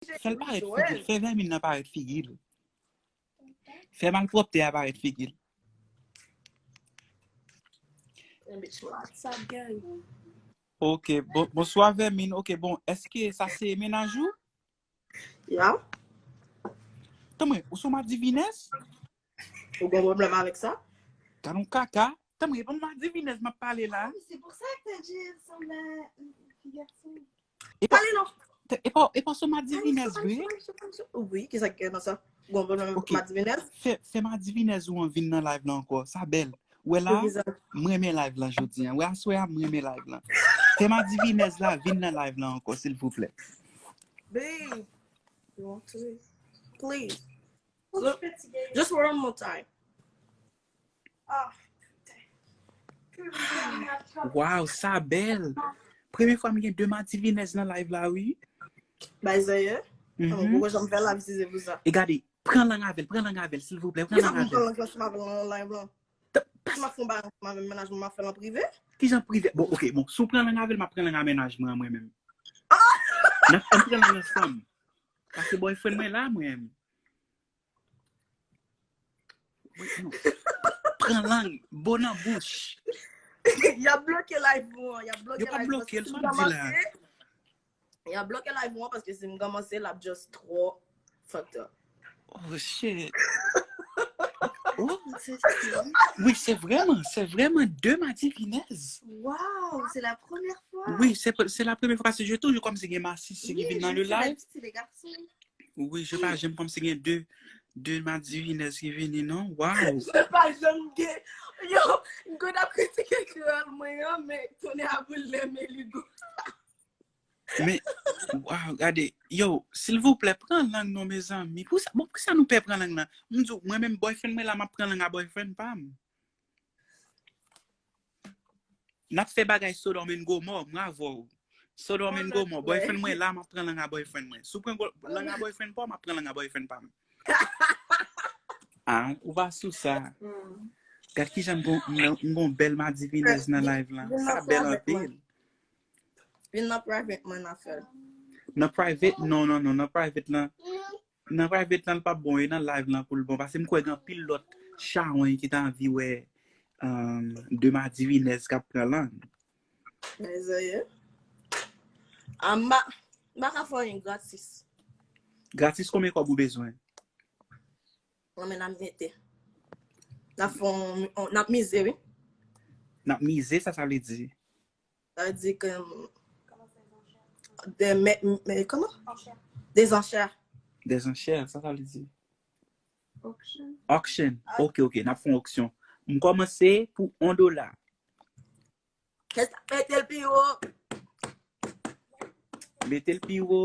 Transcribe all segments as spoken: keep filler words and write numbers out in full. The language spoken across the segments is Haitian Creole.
Fè l parèt figi l. Fè vèmin nan parèt figi l. Fè malpwòpte a parèt figi l. What's up, gang? Ok, bon, bonswa vèmin. Ok, bon, èske sa se mennaj ou? Ya. Tanmwe, ou se yon madivinèz? Ou gen pwoblèm avèk sa? Gad yon kaka. Tanmwe, e pa madivinèz m ap pale la. C'est pour ça que t'as dit ressemble à une fille garçon. E pa, Pale non. e pa, e pa se yon madivinèz vre? Wi, kisa ki gen nan sa? Ou gen pwoblèm avèk Ok. Madivinèz? Fè, fè madivinèz ou an vin nan live la ankò. Sa bèl. Wè la, Kisa? M renmen live lan jodi a. Wè aswè a, m renmen live lan. Fè madivinèz la vin nan live lan ankò, silvouplè. Babe, you want to please. Oh, je suis fatiguée. Just one more time. Ah, putain. Purée, j'ai mal. Waw, sa bèl. Premye fwa m gen de madivinèz nan live la, wi. Bay zèyè. Mhm. Mwen poko janm fè live si se pou sa. E gade, pran lang avè l, pran lang avè l, silvouplè, pran Kisa lang pou m pran avè l. Lang lan si m ap lan live lan? Si m ap fè yon bagay ansanm avè m, mennaj mwen, m ap fè l an prive? Kijan prive? Bon, ok, bon, si w pran lang avè l, m ap pran lang a mennaj mwen, mwen menm. N ap, ann pran lang ansanm. Paske boyfriend mwen la, mwen. Wi, non. Pran lang, bo nan bouch. Y ap bloke live mwen, y ap bloke Yo pa live bloke mwen. l, Si sa m w di la. Kòmanse, y ap bloke live mwen paske si m kòmanse, l ap just twò fucked up. Oh, shit. Oh. Wi, se vrèman, se vrèman de madivinèz. Waouh, c'est la première fois. Wi, se, se la premye fwa, paske je toujou kòmsi gen masisi ki Oui, vin nan je le sais la live. Fille, c'est les garçons. Wi, je pa janm kòmsi gen de, de madivinèz ki vini, non? Waw. Mwen pa janm gen. Yo, m konn ap kritike kreyòl mwen an, men tonnè a boule men li gou. Men, waw, gade. Yo, silvouplè, pran lang non, mezanmi. Pou sa, bon, pou sa nou pè pran lang nan? M di w, mwen menm, boyfriend mwen la, m ap pran lang a boyfriend pa m. N ap fè bagay Sodòm and Gomò, mwen avè w. Sodòm and Gomò, boyfriend mwen la, m ap pran lang a boyfriend mwen. Si w pran lang a boyfriend pa w, m ap pran lang a boyfriend pa m. Ah, ou pa sou sa. Gad kijan m gon, m gon, m gon bèl madivinèz nan live lan. Sa bèl anpil. Vin nan private mwen nan fè l. Nan private? Non, non, non, nan private lan. Nan private lan, l p ap bon, e nan live lan pou l bon. Paske m kwè gen anpil lòt chawony ki ta anvi wè um, de madivinèz k ap pran lang. Mezanmi. Ah, m pa, m pa ka fè anyen gratis. Gratis, konbyen kòb ou bezwen? Mwen, men n ap mete. N ap fè yon, yon, n ap mize, wi. N ap mize, sa sa vle di? Sa vle di ke de, men, men, kòman? Des enchères. Des enchères, sa sa vle di? Auction. Auction. Ok, ok, n ap fè yon oksyon. M kòmanse pou yon dola. Kèsa mete l pi wo? Mete l pi wo.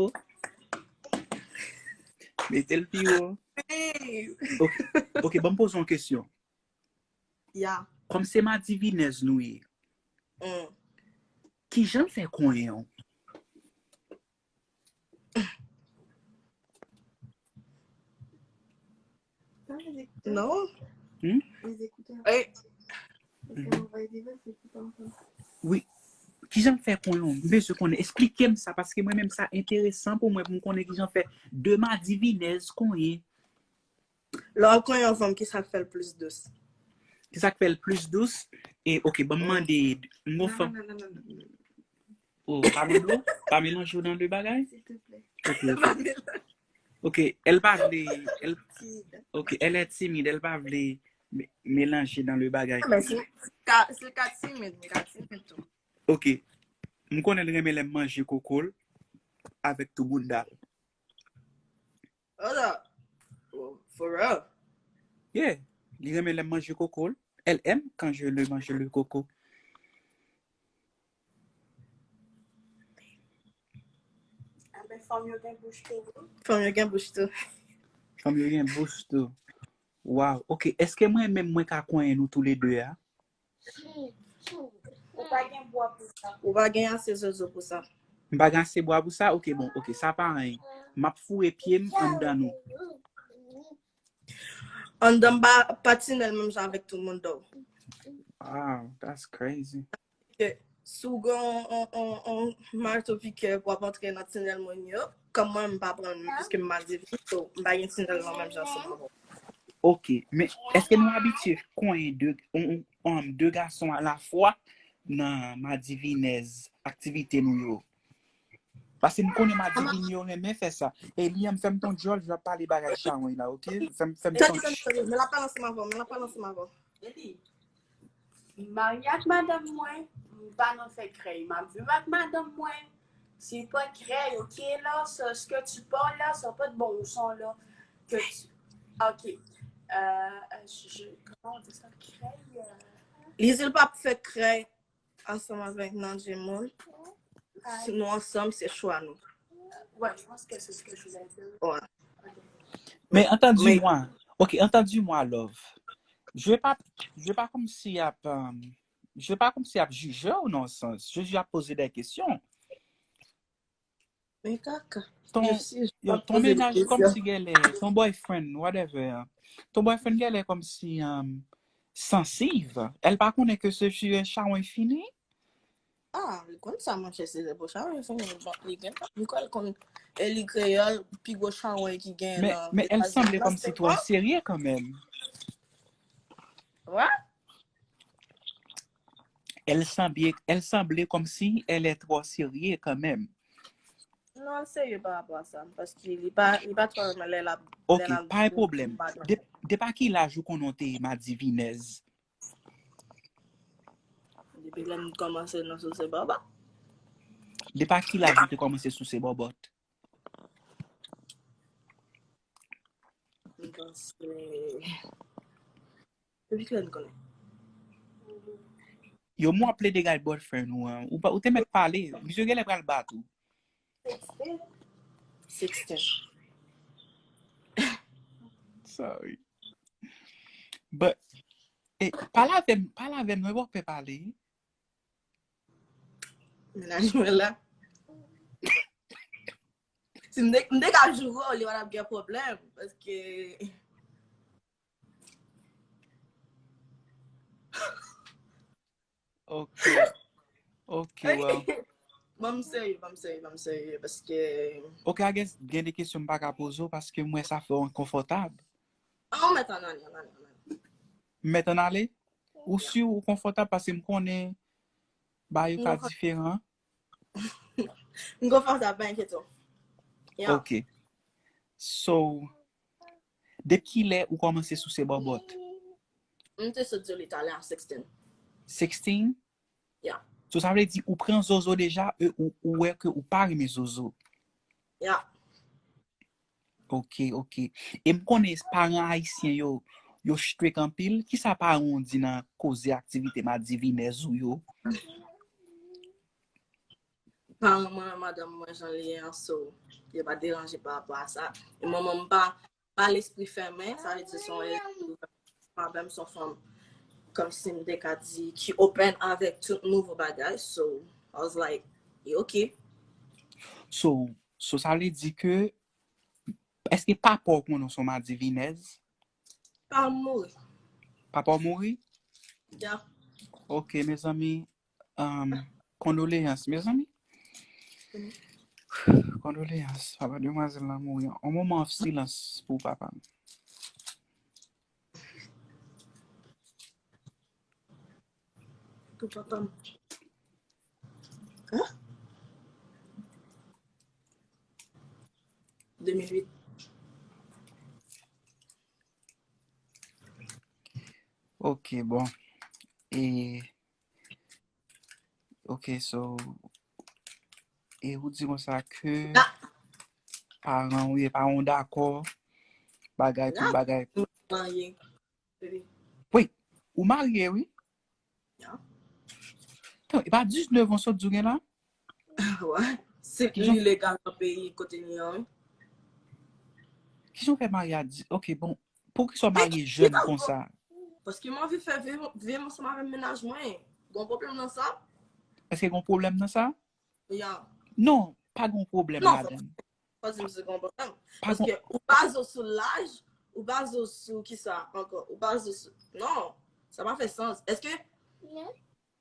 Mete l pi wo. Wi. Ok, ok, ban m poze yon kesyon. Ya. Kòm se madivinèz nou ye, Mm. kijan l fè konyen w? Pas les écouteurs. Non. Hmm? Les écouteurs. Ey, Parce qu'on va arriver, c'est tout en train. Wi. Kijan l fè konyen w? M bezwen konnen. Esplike m sa, paske mwen menm sa enteresan pou mwen, pou m konnen kijan fè de madivinèz konyen. Lè w ap konyen yon fanm, kisa k fè l plis dous? Kisa k fè l plis dous? E, ok, ban m mande, m gon Non, fanm. Non, non, non, non, non. Oh, pa mande w? Pa melanje w nan de bagay? S'il te plaît. Ok, ok. Ok, elle pa vle, elle, Timide. ok, elle est timide, elle pa vle me- mélanger dans le bagay. Men si, si ka, si ka timid, m ka timid tou. Ok. M konnen l renmen lè m manje koko l avèk tou bounda l. Hold up. For real? Yeah. Li renmen lè m manje koko l. Elle aime quand je le mange le coco. Ah ben, fanm yo gen bouch tou, wi. Fanm yo gen bouch tou. Fanm yo gen bouch tou. Wow. Ok. Èske mwen menm mwen ka konyen nou tou le de a? Ou pa gen bwa pou sa. Ou pa gen ase zozo pou sa. M pa gen ase bwa pou sa? Ok, bon, ok, sa pa anyen. M ap foure pye m anndan nou. Anndan m pa, pa tinèl menm jan avèk tout moun dò. Wow, that's crazy. Si w gen on, on, on, on marto pikè pou ap antre nan tinèl moun yo, kòm mwen, m pa pran l, piske m madivin, so, m pa gen ti nèg lan menm jan ansanm avè w. Ok, men èske nou abitye konyen de, on, on, on, de gason alafwa nan madivinèz aktivite nou yo? Paske m konnen madivin yo renmen fè sa. Elian, fè m ton djòl, j ap pale bagay chawony la, ok? Fè m, fè m ton ch- Men l ap pale ansanm avè w, men l ap pale ansanm avè w. Li di, m marye ak madanm mwen, m pa nan fè krèy. M ap viv ak madanm mwen. Si l pran krèy, ok, là, ce, ce que tu portes là, ça peut être bon, ou son là, que tu, ok. Euh, je, je, comment on dit ça, krèy, euh, Li di l p ap fè krèy ansanm avèk Nandji moun. Si nou ansanm, se chwa nou. Ouais, je pense que c'est ce que je voulais dire. Ouais. Mais entendez-moi. Ok, entendez-moi, love. Je vais pas, je vais pas comme si y a, euh, je vais pas comme si y a jugé ou non sens. Je vais poser des questions. Men kaka. Ton, yo, ton mennaj kòmsi genlè, ton boyfriend, whatever. Ton boyfriend genlè kòmsi um, sensitive. Elle pa konnen ke se chawony fini. Ah, li konn sa, monchè, se pou chawony fini. Bon, li gen li kwè l konn e li kreyòl, pi gwo chawony ki gen Men, men elle semble comme si trop sérieux quand même. What? Elle semblait, elle semblait comme si elle est trop sérieux quand même. Non, l serye pa rapò a sa. Paske li pa, li pa twò renmen lè l ap. Ok, pa gen pwoblèm. De, de pa ki laj ou konnen w te madivinèz? Depi lè m kòmanse nan souse bòbòt. De pa ki laj ou te kòmanse souse bòbòt? M panse. Depi kilè n konnen? Yo mwen ap plede gad boyfriend ou an. Ou, ou te mèt pale. Misye genlè pral bat ou. Sixteen. Sorry. But, eh, pale avè m, pale avè m, non, e pa w pè pale. Mennaj mwen la. Si m te, m te ka joure w, li pa t ap gen pwoblèm. Paske. Ok. Ok, well. Ban m serye, ban m serye, ban m serye, paske. Ok, I guess gen de kesyon m pa ka poze w paske m wè sa fè w enkonfòtab. Ah, ou mèt ann ale, ann ale, ann ale. M mèt ann ale? Ou si ou konfòtab paske m konnen bagay yo ka diferan. M konfòtab, pa enkyete w. Yeah. Ok. So, depi kilè ou kòmanse souse bòbòt? M te sot di w li talè a sixteen. Sixteen? Yeah. So, sa vle di ou pran zozo deja, e ou, ou wè ke ou pa renmen zozo. Yeah. Ok, ok. E m konnen paran ayisyen yo, yo strict anpil. Kisa paran w di nan koze aktivite madivinèz ou yo? Paran mwen, madanm mwen, jan li ye an, so, yo pa deranje pa rapò a sa. E mwen menm, m pa, pa lespri fèmen, sa vle di se yon lespri avè m, se yon fanm, kòmsi m te ka di, ki open avèk tout nouvo bagay, so, I was like, e ok. So, so sa vle di ke, èske papa w konnen w se yon madivinèz? Papa m mouri. Papa w mouri? Yeah. Ok, mezanmi, um, kondoleyans, mezanmi. Kondoleyans, papa demwazèl la mouri. On moment of silence pou papa m. Pou papa m. Hein? Deux mille huit. Ok, bon. E, ok, so, e ou di konsa ke paran w, paran w dakò, bagay pou bagay. Marye. Wi, ou marye, wi. Tan, e pa diznèf an sot di w gen la? Wè. Se ki ilegal nan peyi kote n ye an, wi. Kijan w fè marye a di, ok, bon, poukisa w marye jèn konsa? Paske m anvi fè viv, viv ansanm avèk mennaj mwen. Gon pwoblèm nan sa? Èske gon pwoblèm nan sa? Ya. Non, pa gon pwoblèm ladan. Pa di m se gon pwoblèm. Paske ou baze w sou laj, ou baze w sou kisa ankò? Ou baze w sou, non, sa pa fè sans. Èske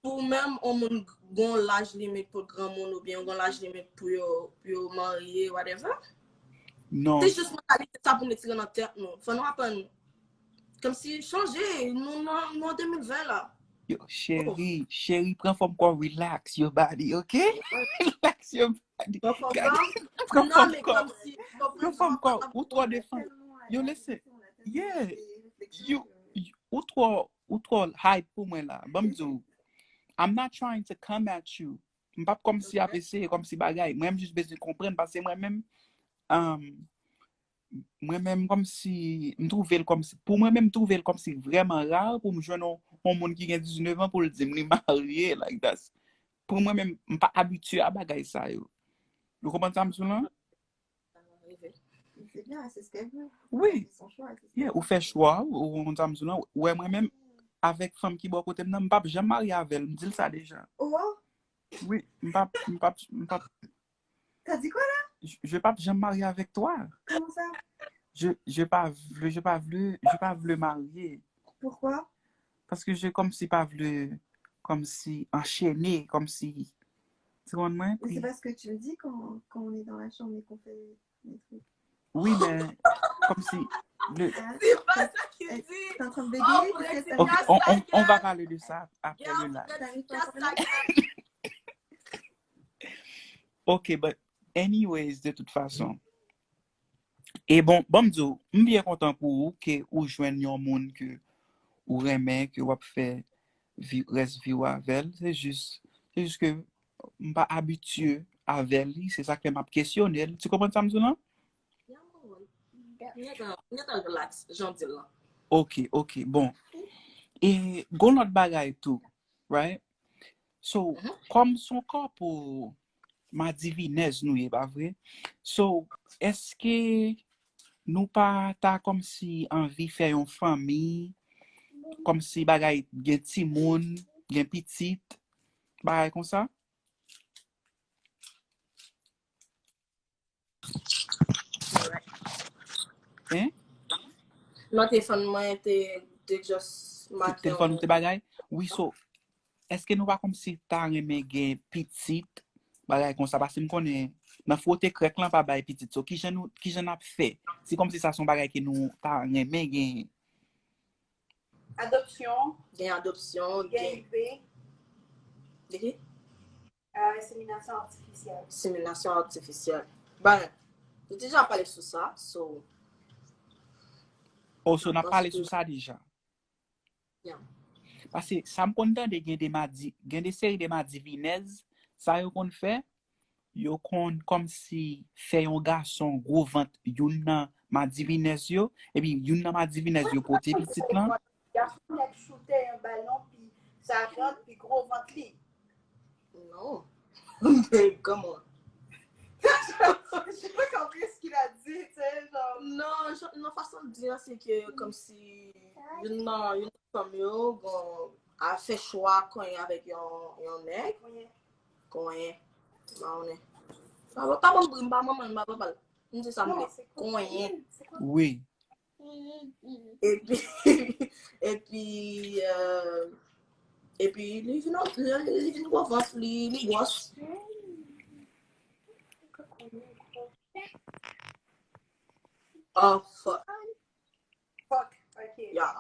pou menm yon moun gon laj limit pou l granmoun oubyen gon laj limit pou yo, pou yo marye, whatever. Non. Se jis mantalite sa pou n retire nan tèt nou. Fò nou aprann kòmsi chanje, nou nan nou an de mil ven la. Yo, cheri, cheri, pran fòm kò, relax your body, ok? Relax your body. Pran fòm Gade, kò. pran Non, fòm men kò. kòmsi, Pran fòm kò. Ou twò defann. Yo, listen. Yeah. You, you, ou twò, ou twò hype pou mwen la. Ban m di w. I'm not trying to come at you. M p ap kòmsi ap eseye kòmsi bagay. Mwen, m jis bezwen konprann paske mwen menm, um, mwen menm kòmsi, m twouve l kòmsi, pou mwen menm, m twouve l kòmsi vrèman ra pou m jwenn yon, yon moun ki gen diznèf an pou l di m li marye, like, that's, pou mwen menm, m pa abitye a bagay sa yo. Ou konprann sa m di w lan? Rive. C'est bien, c'est ce qu'elle veut. Oui. C'est son choix. C'est ce Yeah, qu'elle ou fè chwa w, ou konn sa m di w lan. Wè mwen menm, avèk fanm ki bò kote m nan, m p ap janm marye avè l, m di l sa deja. Oh, Oui, m p ap, m p ap, m p ap, t'as dit quoi là? je, je p ap janm marye avèk toi. Comment ça? Je, je pa vle, je pa vle, je pa vle marye. Pourquoi? Paske je kòmsi pa vle, kòmsi anchene, kòmsi, tu konprann mwen? Mais c'est Puis, pas ce que tu me dis quand, quand on est dans la chambre et qu'on fait des trucs. Oui, mais kòmsi le, Hein? C'est pas ça qu'il Eh, dit. T'es en train de Oh, bégayer, pour qu'est-ce que être t'as ok, dit? on, on, on va parler de ça après le live. T'arrives pas à parler? Just like that. Ok, but anyways, de toute façon. E bon, bon, m di w, m byen kontan pou ou ke ou jwenn yon moun ke ou renmen, ke w ap fè vi, rès vi w avè l. Se jis, se jis ke m pa abitye avè li, se sa k fè m ap kesyone l. Tu konprann sa m di w lan? Mwen gentan relax, jan w di l lan. Ok, ok, bon. E gon lòt bagay tou, right? So, kòm se yon kòpou madivinèz nou ye, pa vre? So, èske nou pa ta kòmsi anvi fè yon fanmi, kòmsi bagay gen timoun, gen pitit, bagay konsa? Hein? Non, telefòn mwen te, te just make Telefòn ou te bagay? Wi, so, èske nou pa kòmsi ta renmen gen pitit, bagay konsa? Paske m konnen nan fwote krèk lan pa bay pitit. So, kijan nou, kijan n ap fè? Si kòmsi sa se yon bagay ke nou ta renmen gen. Adopsyon, Gen adopsyon, gen gen I V, de ki? euh, enseminasyon atifisyèl. Enseminasyon atifisyèl. Ben, nou te deja pale sou sa, so, Oh, so n ap pale Paske- sou sa deja. Yeah. Paske sa m konn tande gen de madi, gen de seri de madivinèz, sa yo konn fè, yo konn kòmsi fè yon gason gwo vant youn nan madivinèz yo, epi youn nan madivinèz yo pote pitit lan. Gason nèk choute yon balon, pi sa rant, pi gwo vant li. Non. Babe, come on. J'ai pas compris ce qu'il a dit, tu sais, genre. Non, je, non, fason l di an, se ke kòmsi youn nan, youn nan fanm yo, bon, a fè chwa konyen avèk yon, yon nèg. Konyen. Konyen. M pa konnen. Pa, pa, pa, m pa manman l, m pa papa l. M di sa m vle. Konyen. C'est quoi? Wi. Epi, epi, euh, epi li vin, li, li vin gwo vant, li, li gwòs. Oh, fuck. Fuck, ok. Yeah.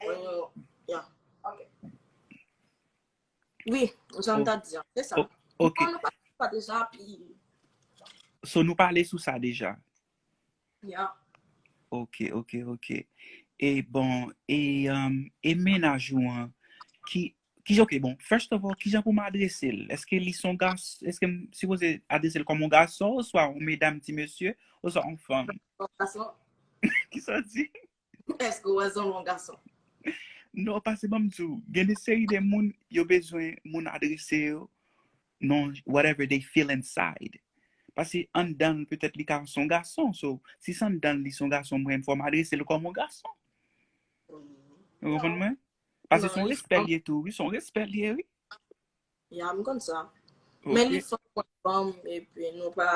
When you, yeah. Ok. Wi, jan m ta di an, se sa. O- ok. Bon, nou pa, pa deja, pi, So nou pale sou sa deja. Yeah. Ok, ok, ok. E bon, e, um, e mennaj ou an, ki, ki, ok, bon, first of all, kijan pou m adrese l? Èske li son gas, èske m sipoze adrese l kòm yon gason, oswa yon medam, ti mesye, oswa yon fanm? Bon, gason, Kisa w di? èske w wè zanmi yon gason? Non, paske ban m di w, gen de seri de moun, yo bezwen moun adrese yo, non, whatever they feel inside. Paske anndan l, petèt li ka son gason. So, si se anndan l, li son gason, mwen, fò m adrese l kòm yon gason. Ou konprann mwen? Paske Non, se yon li respè l ye tou, wi, se yon respè l ye, wi. Ya, m konn sa. Ok. Men li fanm, mwen fanm, epi nou pa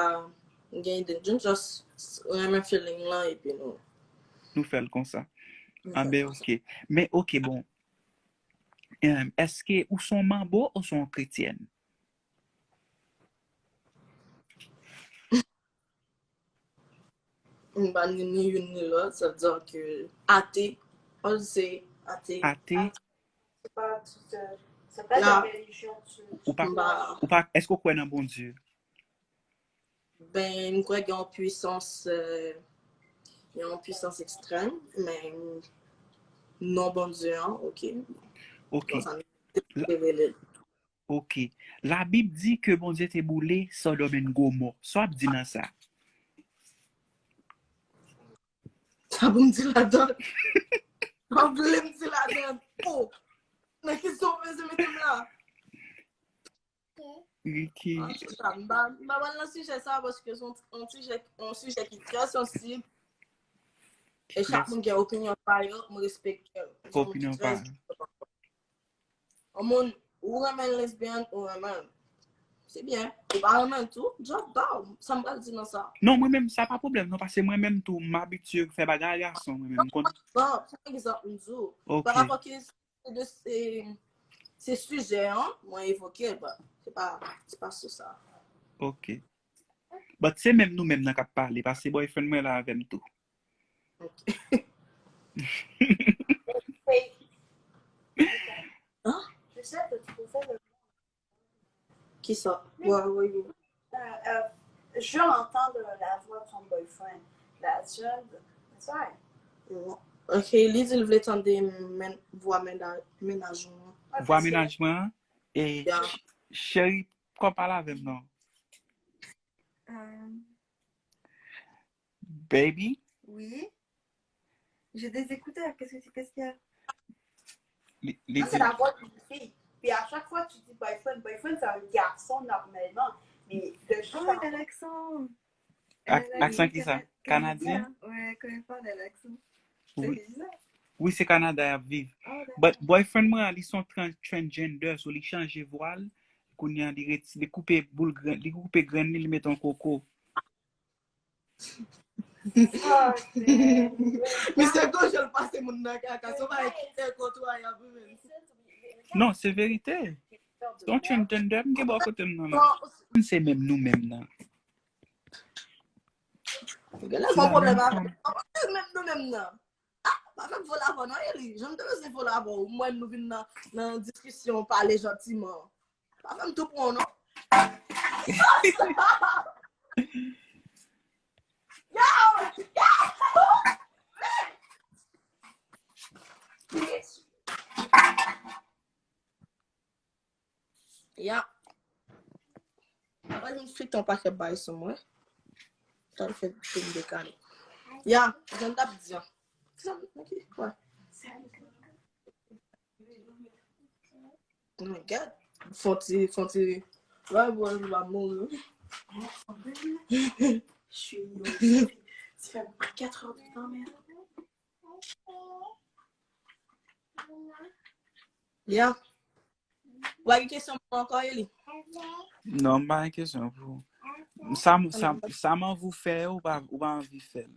gen ide. Nou just renmen feeling lan, epi nou. Nou fè l konsa. nou Ah fè ben, konsa. ok. Men, ok, bon. Em, èske ou se yon manbo ou se yon kretyèn? M pa ni, ni youn ni lòt, sa vle di ke ate, all se ate. Ate? C'est pas tout, euh, c'est pas de religion. Ou pa, ou pa, èske ou kwè nan Bondye? Ben, m kwè gen yon pwisans, euh, gen yon pwisans ekstrèm, men non Bondye an, ok. Ok. Bon, sa nou rele. Ok. Labib di ke Bondye te boule Sodòm and Gomò. Sa w ap di nan sa? Sa pou m di ladan? Sa w vle m di ladan? Oh! Nan ki sa w bezwen mete m la? Ricky. An tou ka, m pa, m pa pral nan sijè sa paske se yon, yon sijè, yon sijè ki trè sansib. E chak moun gen opinyon pa yo, m respekte l. Opinyon pa yo. Yon moun, ou renmen lesbyèn, ou renmen l. Se byen. Ou pa renmen l tou, drop down. Sa m pral di nan sa. Non, mwen menm, sa pa pwoblèm, non, paske mwen menm tou, m abitye fè bagay a gason, mwen menm. M konn- Bon, se yon egzanp, m di w. Ok. Pa rapò ke se de, se, se sijè an, mwen evoke l, but se pa, se pa sou sa. Ok. But se menm nou menm nan k ap pale, paske boyfriend mwen la avè m tou. Ok. J'essaie de trouver le Qui ça? Ouais, ouais, ouais. Euh, euh, je veux entendre la voix de ton boyfriend. La tienne, that's right. Ok, li di l vle tande men, vwa mena- mennaj mwen. Vwa mennaj mwen an, e Yeah. ch- cheri, kò pale avè m non. Euh, Baby, oui. J'ai des écouteurs. Qu'est-ce que tu- qu'est-ce qu'il y a? li, li Ça, c'est di, la voix d'une fille. Puis à chaque fois, tu dis boyfriend. Boyfriend, c'est un garçon normalement. Mais de juste Oh, en- elle a l'accent. Ak- Elle a aksan une kisa? cana- Kanadyen? Ouais, elle connaît pas, elle a l'accent. Oui. C'est bizarre. Wi, se Kanada y ap viv. Oh, d'accord. But boyfriend mwen an, li se yon tran- transgender, so li chanje vwa l. Kounye a, li, ret- li koupe boul grenn, li koupe grenn li, li mete yon koko. Oh, c'est- Misye gon jan l pase moun nan kaka, se yon bagay ki enkontwayab, wi, men. Non, se verite. Se yon transgender, m gen bò kote m nan. Non, Se menm nou menm nan. gen lè gon pwoblèm avè menm nou menm nan. Ah, pa fè m vola avè w non, Eli. Jan m te bezwen vola avè w. Mwen nou vin nan, nan diskisyon, pale jantiman. Pa fè m tou pran w non. Yo! Yo! Bitch! Ya. Mwen vin fite yon pakèt bagay sou mwen. Sa l fè tout dekale. Ya, jan m t ap di an. Sa, ok, wè. Oh my God. Fon ti, fon ti. Wè, bon, m va mouri. Je suis une grosse fille. Ça fait quatre heures de temps, merde. Ya. Ou pa gen kesyon pou mwen ankò, Eli? Non, m pa gen kesyon pou ou. Sa, sa, sa m anvi fè, ou pa, ou pa anvi fè l.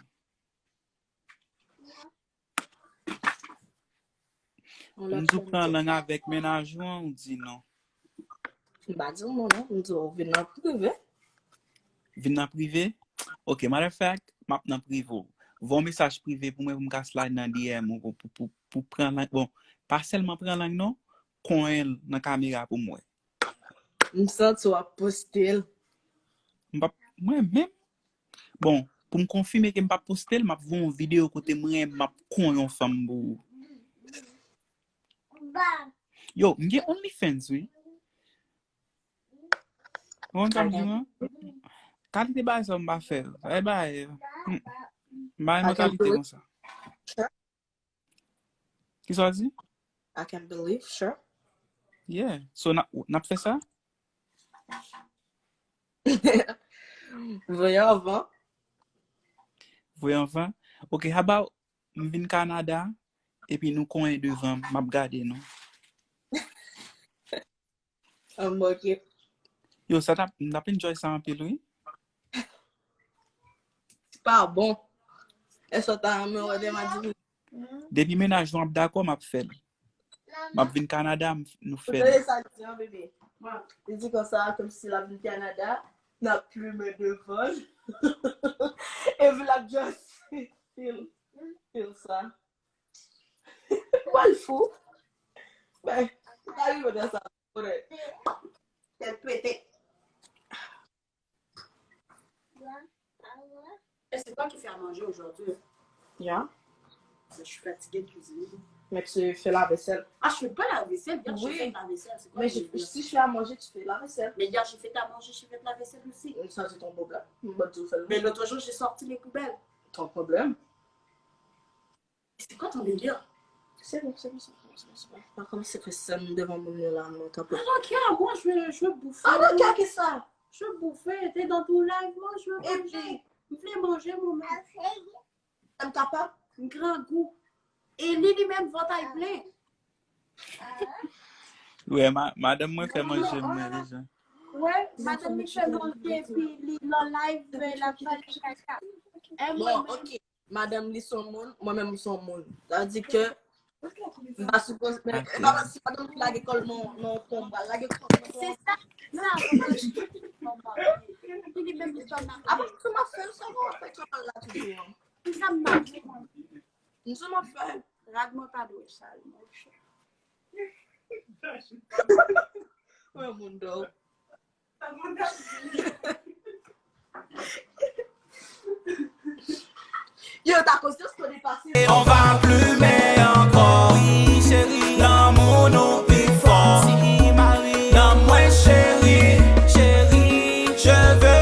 M di w pran lang avèk mennaj ou an, ou di non. M pa di w non, non. M di w vin nan prive. Vin nan prive? Ok, matter of fact, m ap nan prive w. Voye yon mesaj prive pou mwen pou m ka slide nan D M ou pou, pou, pou, pou pran lang. Bon, pa sèlman pran lang non, konyen l nan kamera pou m wè. M santi w ap poste l. M p ap, mwen menm? Bon, pou m konfime ke m p ap poste l, m ap voye yon videyo kote mwen, m ap konyen yon fanm pou ou. Yo, m gen OnlyFans, wi. Ou konn sa m di nou? Kalite bagay sa m pa fè. Bagay, bagay, m pa renmen kalite konsa. Kisa w di? I can't believe, sure. Yeah. So, n ap, n ap fè sa? Voye anvan. Voye anvan? Ok, how about m vin Kanada, epi nou konyen devan m, m ap gade nou. An, ok. Yo, sa t ap, m t ap enjoy sa anpil, wi. Pa bon. Èske w ta renmen wè de madi? Depi mennaj ou ap dakò, m ap fè l. M ap vin Kanada, m- nou fè l. Tande sa l di an, bebe. Li di konsa, kòmsi l ap vin Kanada, n ap plimen devan l. Epi l ap just fil, fil sa. Mwen fou. Ben, sa rive nan sa. Tèt pete. Et c'est toi qui fais à manger aujourd'hui? Yeah. Je suis fatiguée de cuisiner. Mais tu fais la vaisselle. Ah, je fais pas la vaisselle. Hier, j'ai fait la vaisselle. C'est quoi? Mais je- si je suis à manger, tu fais la vaisselle. Mais hier, j'ai fait à manger, j'ai fait la vaisselle aussi. Ça, c'est ton problème. Bon, tu fais le- Mais l'autre jour, j'ai sorti les poubelles. Ton problème. C'est quoi ton délire? C'est bon, c'est bon, c'est bon, c'est bon, c'est bon. Pa kòmanse fè sèn devan moun yo la, non, tanpri. I don't care, moi, je veux, je veux bouffer. I don't care, qu'est-ce que ça? Je veux bouffer, t'es dans ton live, moi, je veux manger. M vle manje mwen menm. M kapab? M grangou. E li, li menm, vant ay plen. Wè, ma- madanm mwen fè manje m, men, deja. Wè, madanm li fè manje, epi li nan live, men l ap pale kaka. E mwen Bon, menm, ok. Madanm li son moun, mwen menm m son moun. Sa vle di ke m pa sipoze, men, e pa si madanm li lage kò l nan, nan pon, m pral lage kò l nan pon. Se sa, sa, li menm li fè m ap Apa, m sou m ap fè, sa mwen ap fè kanal la toujou an. Ki sa m ap fè? M sou m ap fè. Rad mwen pa dwe sal, monchè. Wè, moun dò. Yo, ta konsyans konnen pase. On va plumer encore, oui, chérie. Lanmou nou pi fò. Ti mari, lanmou, chérie, chérie. Je veux